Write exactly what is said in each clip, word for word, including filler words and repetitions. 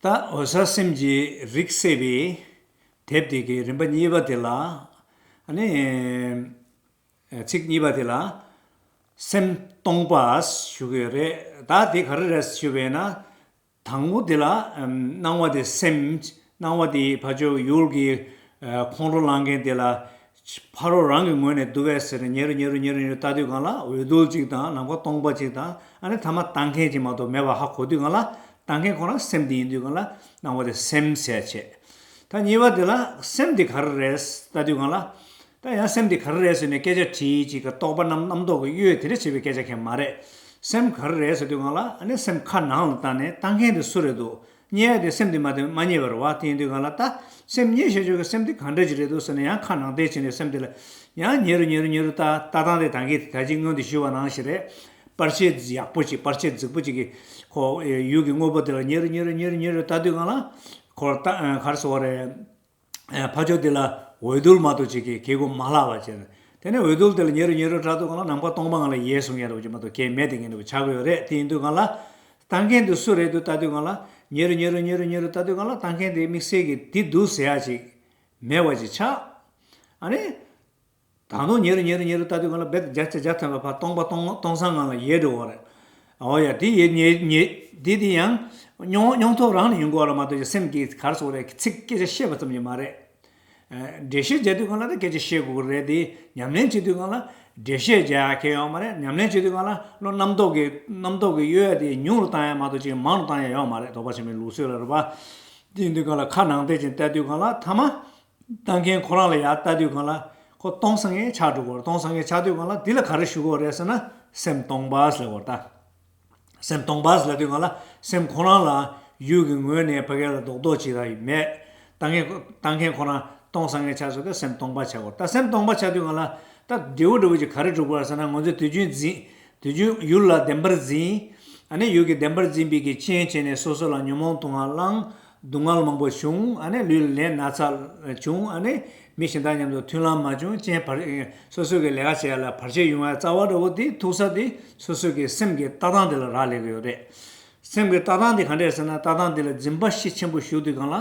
ད་འོད་གསལ་སེམས་ཀྱི་རིགས་སད་པའི་དེབ་དེ་གི་རིམ་པ་གཉིས་པ་དེ་ལ། ཨ་ནི། ཚིག་གཉིས་པ་དེ་ལ། སེམས་སྟོང་པ་ཞུ་གི་ཡོད་རེད། ད་དེ་ག་རེ་རེད་ཞུ་བས་ན། དང་པོ་དེ་ལ། སྣང་བ་དེ་སེམས། སྣང་བ་དེ་ཕར་ཕྱོགས་ཡུལ་གྱི། ཁོང་ཁྲོ་ལངས་མཁན་དེ་ལ། ཕ་རོལ་རང་གི་ངོས་ནས་འདུག་པས་ཟེར་ནས་ཉེ་རུ་ཉེ་རུ་ཉེ་རུ་ཉེ་རུ་ལྟ་དུས་སྒང་ལ་འོད་རྡུལ་གཅིག་དང་ནམ་མཁའ་སྟོང་པ་གཅིག་དང་ཨ་ནི་ཐ་མ་ལྟ་མཁན་གཅིག་མ་གཏོགས་མེད་པ་ཧ་གོ་དུས་སྒང་ལ། ལྟ་མཁན་ཁོ་རང་སེམས་དེ་ཡིན་དུས་སྒང་ལ་སྣང་བ་དེ་སེམས་ཟེར་བྱས། ད་གཉིས་པ་དེ་ལ་སེམས་དེ་ག་རེ་རེད་ལྟ་དུས་སྒང་ལ། ད་ཡང་སེམས་དེ་ག་རེ་རེད་ཟེར་ནས་སྐད་ཆ་དྲིས་ཅིག་ག་རྟོག་པ་རྣམ་རྣམ་རྟོག་གི་གཡོ་དེ་འདྲ་བྱེད་པའི་སྐད་ཆ་གང་མ་རེད། སེམས་ག་རེ་རེད་ཟེར་དུས་སྒང་ལ་ཨ་ནི་སེམས་ཁ་ནང་ལ་བཏང་ནས་ལྟ་མཁན་དེ་སུ་རེད་འདུག་རྙེད་ཡ་དེ་སེམས་དེ་མ་དེ་མ་རྙེད་པ་རེད་བ། དེ་ཡིན་དུས་སྒང་ལ་ད་སེམས་རྙེད་ཤེས་ཆོག་གི་སེམས་དེ་ག་འདྲ་ཅིག་རེད་འདུག་ཟེར་ན་ཡང་ཁ་ནང་བལྟས་བྱས་ནས་སེམས་དེ་ལ་ཡང་ཉེ་རུ་ཉེ་རུ་ཉེ་རུ་ལྟ་ལྟ་སྟངས་དེ་ད་གིན་ད་ཅིག་སྔོན་དུ་ཞུས་པ་ནང་བཞིན་རེད། པར་ཆས་ཡག་པོ་ཅིག་པར་ཆས་རྫིག་པོ་ཅིག་གི་ཁོ་ཡུལ་གྱི་དངོས་པོ་དེ་ལ་ཉེ་རུ་ཉེ་རུ་ཉེ་རུ་ཉེ་རུ་ལྟ་དུས་སྒང་ལ་ཁོ་ལ་ལྟ་ག་རེ་ཟེར་དགོས་རེད། ཕར་ཕྱོགས་དེ་ལ་འོད་རྡུལ་མ་གཏོགས་ཅིག་གི་གེ་གོ་མ་ལྷག་པ་བྱས། དེ་ནས་འོད་རྡུལ་དེ་ལ་ཉེ་རུ་ཉེ་རུ་ལྟ་དུས་སྒང་ལ་ནམ་མཁའ་སྟོང་པ་ངང་ལ་ཡལ་སོང་ཡ་རེད་ཅིག་མ་གཏོགས་གེ་མེད་དེ་ངེས་འདྲ་བོ་ཆགས་ཀྱི་ཡོད་རེད། དེ་ཡིན་དུས་སྒང་ལ་ལྟ་མཁན་དེ་སུ་རེད་འདུག་ལྟ་དུས་སྒང་ལ་ཉེ་རུ་ཉེ་རུ་ཉེ་རུ་ཉེ་རུ་ལྟ་དུས་སྒང་ལ་ལྟ་མཁན་དེ་དམིགས་བསལ་གྱི་དེ་འདུག་ཟེར་ཡ་ཅིག་མེད་པ་ཅིག་ཆགས། ཨ་ནི། ད་དུང་ཉེ་རུ་ཉེ་རུ་ཉེ་རུ་ལྟ་དུས་སྒང་ལ་རྦད་དེ་བརྒྱ་ཆ་བརྒྱ་ཐམ་པ་ཕར་སྟོང་པ་སྟོང་སྟོང་སང་ངང་ལ་ཡལ་འགྲོ་བ་རེད། འོ་ཡ་དེ་ཡལ་ཉེ་ཉེ་དེ་དེ་ཡང་མྱོང་མྱོང་ཐོག་རང་ལ་ཡོང་དགོས་རེད་མ་གཏོགས་ཀྱི་སེམས་ཀྱིས་ག་རེ་ཟེར་དགོས་རེད་ཚིག་སྐད་ཆ་བཤད་པ་ཙམ་གྱིས་མ་རེད། འགྲེལ་བཤད་རྒྱག་དུས་སྒང་ལ་ད་སྐད་ཆ་བཤད་དགོས་ཀྱི་རེད་དེ་ཉམས་ལེན་བྱེད་དུས་སྒང་ལ་འགྲེལ་བཤད་རྒྱག་ཡ་གང་ཡོད་མ་རེད། ཉམས་ལེན་བྱེད་དུས་སྒང་ལ་བློ་རྣམ་རྟོག་གི་རྣམ་རྟོག་གི་གཡོ་ཡ་དེ་ཉུང་རུ་བཏང་ཡ་མ་གཏོགས་ཅིག་མང་རུ་བཏང་ཡ་ཡོད་མ་རེད། རྫོགས་པ་ཆེན་པོའི་ལུགས་སྲོལ་ལ་རེད་པ། དེ་ཡིན་དུས་སྒང་ལ་ཁ་ནང་བལྟས་ཅིག་ལྟ་དུས་སྒང་ལ་ཐ་མ། ལྟ་མཁན་ཁོ་རང་ལ་ཡར་ལྟ་དུས་སྒང་ལ་ཁོ་སྟོང་སང་ངེ་ཆགས་འགྲོ་གི་རེད། སྟོང་སང་ངེ་ཆགས་དུས་སྒང་ལ་འདི་ལ་ག་རེ་ཞུ་དགོས་རེད་ཟེར་ན་སེམས་སྟོང་པ་ཟེར་དགོས་རེད་ད། སེམས་སྟོང་པ་ཟེར་ལབ་དུས་སྒང་ལ་སེམས་ཁོ་རང་ལ་ཡུལ་གྱི་ངོས་ནས་ཕ་གི་ལ་རྡོག་རྡོག་ཅིག་ར་ཡི་མེད། ལྟ་མཁན་ལྟ་མཁན་ཁོ་རང་སྟོང་སང་ངེ་ཆགས་སོང་སྟེ་སེམས་སྟོང་པ་ཆགས་དགོས་རེད། ད་སེམས་སྟོང་པ་ཆགས་དུས་སྒང་ལ་ད་འབྲས་བུ་འབྲས་བུ་ཅིག་ག་རེ་འགྲུབ་དགོས་རེད་ཟེར་ན་ང་ཚོས་དུས་རྒྱུན་འཛིན་དུས་རྒྱུན་ཡུལ་ལ་བདེན་པར་འཛིན། ཨ་ནི་ཡུལ་གྱི་བདེན་པར་འཛིན་པའི་གི་རྐྱེན་བྱས་ནས་སོ་སོ་ལ་ཉོན་མོངས་དུག་ལྔ་བསླངས། སྡུག་བསྔལ་མང་པོ་བྱུང་། ཨ་ནི་ལུས་ལ་ནད་ཚ་བྱུང་། ཨ་ནི་མི་གཞན་དག་མཉམ་དུ་མཐུན་ལམ་མ་བྱུང་། རྐྱེན་བར་སོ་སོ་གི་ལས་ཀ་བྱེད་ཡ་ལ་བར་ཆད་ཡོང་བའི་རྩ་བ་འདྲ་བོ་དེ་ཐུག་ས་དེ་སོ་སོ་གི་སེམས་ཀྱི་ལྟ་སྟངས་དེ་ལ་རག་ལས་ཀྱི་ཡོད་རེད། སེམས་ཀྱི་ལྟ་སྟངས་དེ་ག་འདྲས་ཟེར་ན་ལྟ་སྟངས་དེ་ལ་འཛིན་པ་ཤུགས་ཆེན་པོ་ཞུགས་དུས་སྒང་ལ་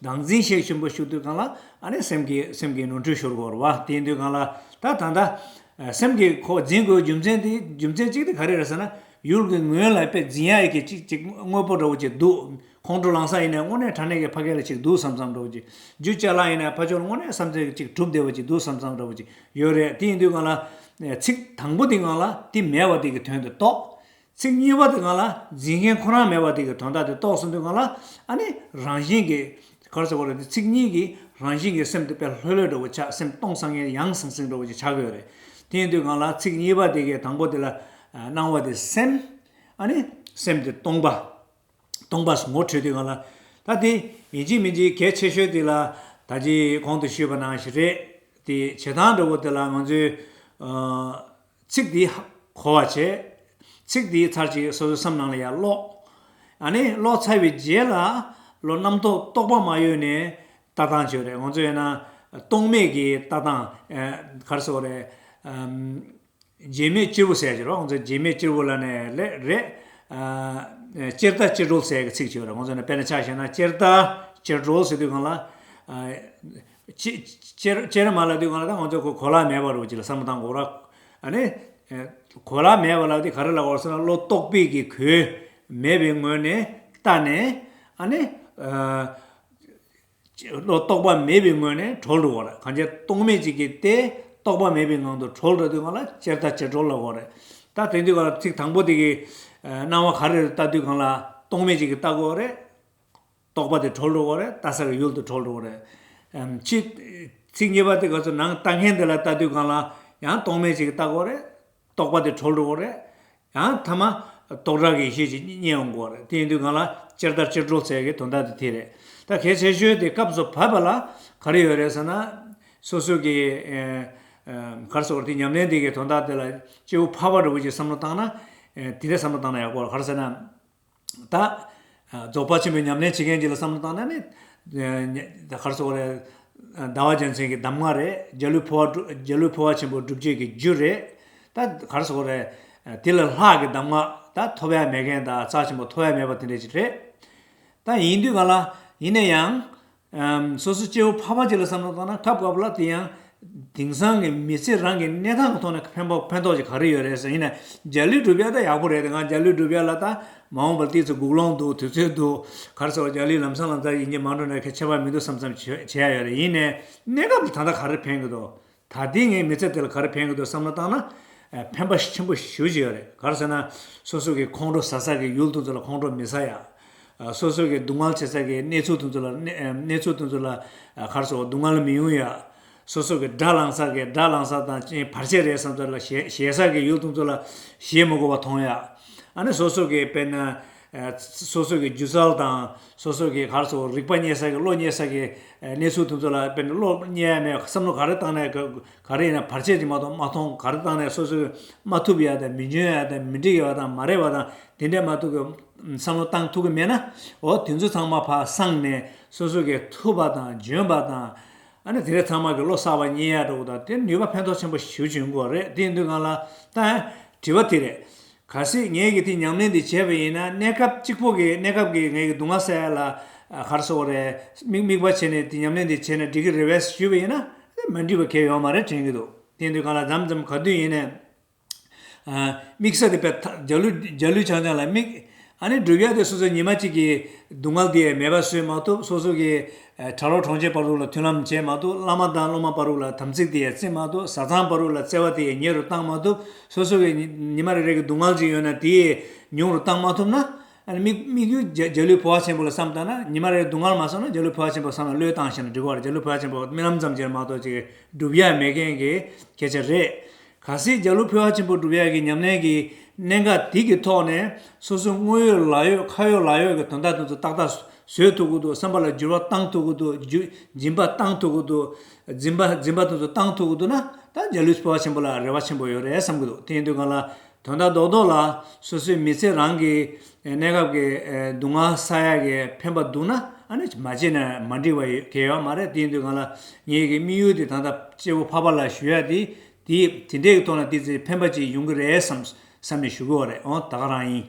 བདག་འཛིན་ཤུགས་ཆེན་པོ་ཞུགས་དུས་སྒང་ལ་ཨ་ནི་སེམས་ཀྱི་སེམས་ཀྱི་ནོར་འཁྲུལ་ཤོར་གྱི་ཡོད་རེད་བ། དེ་ཡིན་དུས་སྒང་ལ་ད་ད་ལྟ་སེམས་ཀྱི་ཁོ་འཛིན་དགོས་རྒྱུ་མཚན་དེ་རྒྱུ་མཚན་གཅིག་དེ་ག་རེ་རེད་ཟེར་ན་ཡུལ་གྱི་ངོས་ལ་དཔེ་འཛིན་ཡ་ཡི་གི་གཅིག་གཅིག་དངོས་པོ་འདྲ་བོ་ཅིག་འདུག་ཁོང་ཁྲོ་ལངས་ས་ཡིན་ན་དངོས་གནས་དྲང་གནས་ཀྱི་ཕ་གི་ལ་ཅིག་འདུག་བསམ་བསམ་འདྲ་བོ་ཅིག་རྒྱུ་ཅ་ལག་ཡིན་ན་ཕ་ཕྱོགས་ལ་དངོས་གནས་བསམ་ཚུལ་ཅིག་གྲུབ་བསྡད་པ་ཅིག་འདུག་བསམ་བསམ་འདྲ་བོ་ཅིག་ཡོད་རེད། དེ་ཡིན་དུས་སྒང་ལ་ཚིག་དང་པོ་དེ་སྒང་ལ་དེ་མེད་པ་དེ་གི་དོན་དེ་རྟོགས། ཚིག་གཉིས་པ་དེ་སྒང་ལ་འཛིན་མཁན་ཁོ་རང་མེད་པ་དེ་གི་དོན་དག་དེ་རྟོགས་སོང་དུས་སྒང་ལ་ཨ་ནི་རང་བཞིན་གྱི་ག་རེ་ཟེར་དགོས་རེད། དེ་ཚིག་གཉིས་ཀྱིས་རང་བཞིན་གྱི་སེམས་དེ་དཔེ་ལྷོད་ལྷོད་འདྲ་བོ་ཆགས། སེམས་སྟོང་སང་ངེ་ཡང་སང་སིང་འདྲ་བོ་ཅིག་ཆགས་ཀྱི་ཡོད་རེད། དེ་ཡིན་དུས་སྒང་ལ་ཚིག་གཉིས་པ་དེ་གི་དང་པོ་དེ་ལ་སྣང་བ་དེ་སེམས། ཨ་ནི་སེམས་དེ་སྟོང་པ། སྟོང་པ་ངོ་འཕྲོད་དུས་སྒང་ལ་ད་དེ་ཡིན་གཅིག་མིན་གཅིག་གལ་ཆེ་ཤོས་དེ་ལ་ད་ཅི་གོང་དུ་ཞུས་པ་ནང་བཞིན་རེད། དེ་བྱེད་སྟངས་འདྲ་བོ་དེ་ལ་ང་ཚོས་ཚིག་འདི་གོ་བ་བྱས། ཚིག་འདི་ཚར་གཅིག་སོ་སོའི་སེམས་ནང་ལ་ཡར་ཀློག་ཨ་ནི་ཀློག་ཚར་བའི་རྗེས་ལ་བློ་རྣམ་རྟོག་རྟོག་པ་མ་གཡོས་ནས་ལྟ་སྟངས་བྱོས་རེད། ང་ཚོས་ཡིན་ན་རྟོག་མེད་ཀྱི་ལྟ་སྟངས་ག་རེ་ཟེར་དགོས་རེད། བརྗེད་མེད་གཅེར་བུ་ཟེར་གྱི་རེད། ང་ཚོ་བརྗེད་མེད་གཅེར་བུ་ལ་ནས་ལེ་རེད། ཨ་གཅེར་ལྟ་གཅེར་གྲོལ་ཟེར་གྱི་ཚིག་ཅིག་ཡོད་རེད། ང་ཚོ་ནས་དཔེར་ན་ཆ་བཞག་ན་གཅེར་ལྟ་གཅེར་གྲོལ་ཟེར་དུས་སྒང་ལ། ཨ་གཅེར་གཅེར་གཅེར་མ་ལབ་དུས་སྒང་ལ་ད་ང་ཚོ་གོ་གོ་ལ་མེད་པ་རུ་ཅིག་ལ་བསམ་བློ་བཏང་དགོས་ར། ཨ་ནི་གོ་ལ་མེད་པ་ལབ་དུས་ག་རེ་ལབ་དགོས་ཟེར་ན་བློ་རྟོག་པའི་གི་གོས་མེད་པའི་ངོས་ནས་ལྟ་ནས་ཨ་ནི། བློ་རྟོག་པ་མེད་པའི་ངོས་ནས་གྲོལ་འགྲོ་བ་རེད། གང་ཅི་རྟོག་མེད་ཅིག་གིས་དེ་རྟོག་པ་མེད་པའི་ངང་དུ་གྲོལ་འགྲོ་དུས་སྒང་ལ་གཅེར་ལྟ་གཅེར་གྲོལ་ལབ་དགོས་རེད། ད་དེ་དུས་སྒང་ལ་ཚིག་དང་པོ་དེ་གི་སྣང་བ་ག་རེ་རེད་ལྟ་དུས་སྒང་ལ་རྟོག་མེད་ཅིག་གིས་ལྟ་དགོས་རེད། རྟོག་པ་དེ་གྲོལ་འགྲོ་དགོས་རེད། ལྟ་ས་གི་ཡུལ་དུ་གྲོལ་འགྲོ་དགོས་རེད། ཕྱི་ཚིག་གཉིས་པ་དེ་ག་ཚོད་ནང་ལྟ་མཁན་དེ་ལ་ལྟ་དུས་སྒང་ལ་ཡང་རྟོག་མེད་ཅིག་གིས་ལྟ་དགོས་རེད། རྟོག་པ་དེ་གྲོལ་འགྲོ་གི་རེད། ཡང་ཐ་མ་རྟོག་བྲལ་གྱི་ཡེ་ཤེས་ཀྱི་རྙེད་ཡོང་གི་རེད། དེ་ཡིན་དུས་སྒང་ལ་གཅེར་ལྟ་གཅེར་གྲོལ་ཟེར་གྱི་དོན་དག་དེ་དེ་རེད། ད་གལ་ཆེ་ཤོས་དེ་སྐབས་སུ་བབས་པ་ལ་ག་རེ་ཡོད་རེད་ཟེར་ན། སོ་སོ་གི་ཨ་ཨ་ག་རེ་ཟེར་དགོས་རེད། དེ་ཉམས་ལེན་དེ་གི་དོན་དག་དེ་ལ་སྐྱེ་བོ་ཕལ་པ་འདྲ་བོ་ཅིག་བསམ་བློ་བཏང་ན། ཨ་དེ་འདྲ་བསམ་བློ་བཏང་ན་ཡག་པོ་རེད། ག་རེ་ཟེར་ན། ད། རྫོགས་པ་ཆེན་པོའི་ཉམས་ལེན་བྱེད་མཁན་ཅིག་ལ་བསམ་བློ་བཏང་ན་ནི། ད་ག་རེ་ཟེར་དགོས་རེད། ཟླ་བ་རྒྱལ་མཚན་གྱི་གདམས་ངག་རེད། འཇའ་ལུས་འཕོ་བ་འཇའ་ལུས་འཕོ་བ་ཆེན་པོ་སྒྲུབ་བྱེད་ཀྱི་རྒྱུ་རེད། ད་ག་རེ་ཟེར་དགོས་རེད། དེ་ལས་ལྷག་གི་གདམས་ངག་ད་ཐོབ་ཡ་མེད་མཁན་དང་རྩ་ཆེན་པོ་ཐོབ་ཡ་མེད་པ་དེ་འདྲ་ཅིག་རེད། ད་ཡིན་དུས་ག་ལ་ཡིན་ན་ཡང་། ཨམ། སོ་སོ་སྐྱེ་བོ་ཕལ་པ་ཅིག་ལ་བསམ་བློ་བཏང་ན་སྐབས་སྐབས་ལ་དེ་ཡང་དེང་སང་གི་མི་ཚེ་རང་གི་གནས་སྟངས་ཀྱི་ཐོག་ནས་ཕན་པ་ཕན་ཐོགས་ཅིག་ག་རེ་ཡོད་རེད་ཟེར། ཡིན་ན་འཇའ་ལུས་སྒྲུབ་ཡ་ད་ཡག་པོ་རེད་དེ། ང་འཇའ་ལུས་སྒྲུབ་ཡ་ལ་ད་མ་འོངས་པར་ཏོག་ཙམ་སྒུག་ལོང་འདུག་དུས་ཚོད་འདུག་ག་རེ་ཟེར་བ། འཇའ་ལུས་ལམ་སང་ལམ་སང་ཡིན་གྱི་མ་འགྲོ་ན་ཁྱད་པར་མི་འདུག་བསམ་བསམ་བྱེད་བྱེད་ཡ་ཡོད་རེད། ཡིན་ནའི་གནས་སྐབས་ལ་ད་ལྟ་ག་རེ་ཕན་གྱི་འདུག་ད་ལྟའི་ངའི་མི་ཚེ་དེ་ལ་ག་རེ་ཕན་གྱི་འདུག་བསམ་བློ་བཏང་ན། ཨ། ཕན་པ་ཆེན་པོ་ཞེ་པོ་ཅིག་ཡོད་རེད། ག་རེ་ཟེར་ན། སོ་སོ་གི་ཁོང་ཁྲོ་ཟ་ས་གི་ཡུལ་དེ་ཚོ་ལ་ཁོང་ཁྲོ་མི་ཟ་ཡ། ཨ། སོ་སོ་གི་སྡུག་བསྔལ་བྱེད་ས་གི་གནས་ཚུལ་དེ་ཚོ་ལ་གནས་ཨ། གནས་ཚུལ་དེ་ཚོ་ལ། ཨ། ག་རེ་ཟེར་བ། སྡུག་བསྔལ་མི་ཡོང་ཡ། སོ་སོ་གི་དགྲ་ལངས་ས་གི་དགྲ་ལངས་ས་དང་ཅིག་བར་ཆད་རེད་བསམ་ས་ལ་ཞེད་ཞེད་ས་གི་ཡུལ་དེ་ཚོ་ལ་ཞེད་མི་དགོས་པ་མཐོང་ཡ། ཨ་ནི་སོ་སོ་གི་དཔེར་ན། ཨ། སོ་སོ་གི་སྒྱུ་རྩལ་དང་སོ་སོ་གི་ག་རེ་ཟེར་བ། རིག་པ་རྙེད་ས་གི་བློ་རྙེད་ས་གི་ཨ། གནས་ཚུལ་དེ་ཚོ་ལ། དཔེར་ན་བློ་རྙེད་ཡ་མེད། བསམ་བློ་ག་རེ་བཏང་ནའི་ག་ག་རེ་ཡིན་ན་བར་ཆད་ཅིག་མ་གཏོགས་མ་མཐོང་། ག་རེ་བཏང་ནའི་སོ་སོ་མ་ཐུབ་ཡ་དང་མི་འཇོན་ཡ་དང་མི་འགྲིག་ཡ་དང་མ་རེད་པ་དང་དེ་འདྲས་མ་ཐུབ་གི་བསམ་བློ་བཏང་ཐུབ་གི་མེད་ན། འོ་དེ་ཚོ་ཚང་མ་ཕར་སངས་ནས་སོ་སོ་གི་ཐུབ་པ་དང་འཇོན་པ་དང་། ཨ་ནི་དེ་འདྲས་ཚང་མ་གི་བློ་གསར་པ་རྙེད་ཡ་འདྲ་བོ་དང་དེ་ནུས་པ་ཕན་ཐོགས་ཆེན་པོ་ཞེ་པོ་ཅིག་ཡོང་གི་རེད། དེ་ཡིན་དུས་ག་ལ་ད་དྲི་བ་དེ་རེད། གལ་སྲིད་ངས་ཀྱིས་དེ་ཉམས་ལེན་དེ་བྱས་པ་ཡིན་ན། གནས་སྐབས་གཅིག་པོ་གི་གནས་སྐབས་ཀྱི་ངས་ཀྱི་སྡུག་བསྔལ་སེལ་ཡ་ལ་ག་རེ་ཟེར་དགོས་རེད། དམིགས་དམིགས་པ་བྱས་ནས་དེ་ཉམས་ལེན་དེ་བྱས་ན་འགྲིག་གི་རེད་པས་ཞུས་པ་ཡིན་ན། མ་འགྲིག་པ་གང་ཡང་ཡོད་མ་རེད་དྲན་གྱི་འདུག་དེ་ཡིན་དུས་ག་ལ་མཚམས་མཚམས་ག་དུས་ཡིན་ནའི། ཨ། དམིགས་ས་དེ་དཔེ་ད་འཇའ་ལུས་འཇའ་ལུས་འཆང་འཆང་ལ་དམིགས། ཨ་ནི་སྒྲུབ་ཡ་དེ་སོ་སོ་ཉི་མ་གཅིག་གི་སྡུག་བསྔལ་དེ་མེད་པ་བཟོས་མ་ཐུབ། སོ་སོ་གི་ཨ། གྲྭ་ལོག་གྲོང་ཁྱེར་བར་དུ་ལ་མཐུན་ལམ་བྱས་མ་ཐུབ། བླ་མ་དང་སློབ་མ་བར་དུ་ལ་དམ་ཚིག་དེ་ཡང་བརྩི་མ་ཐུབ། བཟའ་ཚང་བར་དུ་ལ་བརྩེ་བ་དེ་ཡང་ཉེ་རུ་བཏང་མ་ཐུབ། སོ་སོ་གི་ཉི་ཉི་མ་རེ་རེ་གི་སྡུག་བསྔལ་ཅིག་ཡོད་ན་དེ་ཡང་ཉུང་རུ་བཏང་མ་ཐུབ་ན། ཨ་ནི་དམིགས་དམིགས་ཡུལ་འཇའ་འཇའ་ལུས་འཕོ་བ་ཆེན་པོ་ལ་བསམ་བཏང་ན། ཉི་མ་རེ་རེ་སྡུག་བསྔལ་མ་བསམ་ན་འཇའ་ལུས་འཕོ་བ་ཆེན་པོ་བསམ་ན་བློས་བཏང་ཞེ་ན་འགྲིག་གི་རེད། འཇའ་ལུས་འཕོ་བ་ཆེན་པོ་རྨི་ལམ་ཙམ་ཅིག་མ་གཏོགས་ཅིག་སྒྲུབ་ཡ་མེད་མཁན་གྱི་སྐད་ཆ་རེད། གལ་སྲིད་འཇའ་ལུས་འཕོ་བ་ཆེན་པོ་སྒྲུབ་ཡག་གི་ཉམས་ལེན་གྱི་གནད་འགག་འདི་གི་ཐོག་ནས་སོ་སོ་དངོས་ཡོད་ལག་ཡོད་ཁ་ཡོད་ལག་ཡོད་ཀྱི་དོན་དག་དེ་ཚོ་ཏག་ཏག་བཟོས་ཐུབ་ཀྱི་འདུག་བསམ་པ་ལ་འགྱུར་བ་བཏང་ཐུབ་ཀྱི་འདུག་འགྱུ་སྦྱིན་པ་བཏང་ཐུབ་ཀྱི་འདུག་འཛིན་པ་འཛིན་པ་དེ་ཚོ་བཏང་ཐུབ་ཀྱི་འདུག་ན། ད་འཇའ་ལུས་འཕོ་བ་ཆེན་པོ་ལ་རེ་བ་ཆེན་པོ་ཡོད་རེད་བསམ་གྱི་འདུག་དེ་ཡིན་དུས་ག་ལ་དོན་དག་རྡོག་རྡོག་ལ་སོ་སོའི་མི་ཚེ་རང་གི་གནས་སྐབས་ཀྱི་སྡུག་བསྔལ་བསལ་ཡག་གི་ཕན་པ་འདུག་ན། ཨ་ནི་མ་བྱས་ན་མ་འགྲིག་པ་ཡོད་གལ་ཡོད་མ་རེད། དེ་ཡིན་དུས་ག་ལ་ངེད་ཀྱི་དམིགས་ཡུལ་དེ་ད་ལྟ་སྐྱེ་བོ་ཕལ་པ་ལ་ཞུ་ཡ་དེ། དེ་དེ་འདྲའི་ཐོག་ན་དེ་ཚེ་ཕན་པ་ཅིག་ཡོང་གི་རེད་བསམ་བསམ་ནས་ཞུ་གི་ཡོད་རེད། འོ་ད་ག་རང་ཡིན།